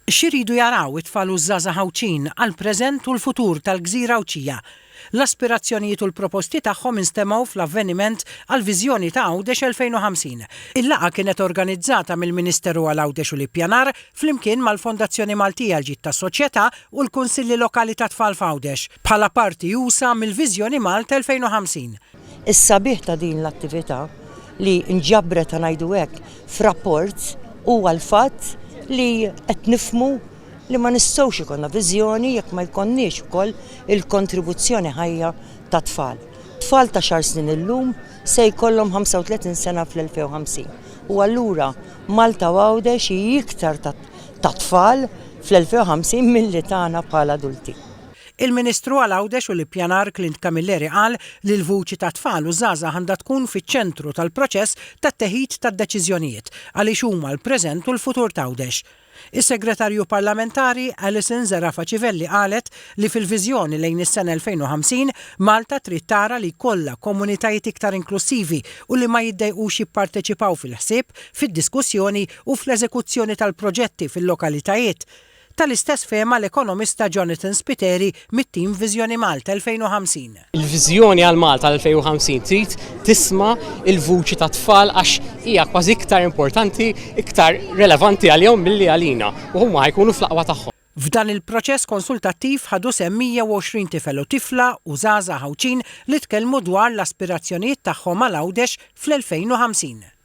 X'iridu jaraw it-tfal u ż-żgħażagħ Għawdxin għall-preżent u l-futur tal-gżira Għawdxija? L-aspirazzjonijiet u l-proposti tagħhom instemgħu fl-avveniment għall-Viżjoni ta' Għawdex 2050. Il-laqgħa kienet organizzata mill-Ministeru għal Għawdex u l-Ippjanar flimkien mal-Fondazzjoni Maltija għall-Ġid tas-Soċjetà u l-Kunsilli Lokali tat-Tfal f'Għawdex, bħala parti usa' mill-Viżjoni Malta 2050. Is-sabiħ ta' din l-attività li nġabret ħa ngħidu hekk f'rapport huwa l-fatt li qed nifhmu li ma nistgħux ikollna viżjoni jekk ma jkollniex ukoll il-kontribuzzjoni ħajja tat-tfal. Tfal ta' xar snin illum se jkollhom 35 sena fl-2050 u allura Malta u Għawdex hi iktar tat-tfal fl-2050 milli tagħna bħala adulti. Il-Ministru għal Għawdex u l-Ippjanar Clint Camilleri qal li l-vuċi tat-tfal u żgħażagħ għandha tkun fiċ-ċentru tal-proċess tat-teħid tad-deċiżjonijiet għaliex huma l-preżent u l-futur t'Għawdex. Is-Segretarju Parlamentari Alison Zerafa Civelli qalet li fil-viżjoni lejn is-sena 2050 Malta trid tara li jkollha komunitajiet iktar inklussivi u li ma jiddejqux jipparteċipaw fil-ħsieb, fid-diskussjoni u fl-eżekuzzjoni tal-proġetti fil-lokalitajiet. Tal-istess fehma l-ekonomista Jonathan Spiteri mit-tim Viżjoni Malta 2050. Il-viżjoni għal Malta 2050 trid tisma' il-vuċi tat-tfal għax hija kważi iktar importanti, iktar relevanti għalihom milli għalina u huma ħa jkunu fl-aqwa tagħhom. F'dan il-proċess konsultattiv ħadu sehem 120 tifel u tifla u żgħażagħ Għawdxin li tkellmu dwar l-aspirazzjonijiet tagħhom għal Għawdex fl-2050.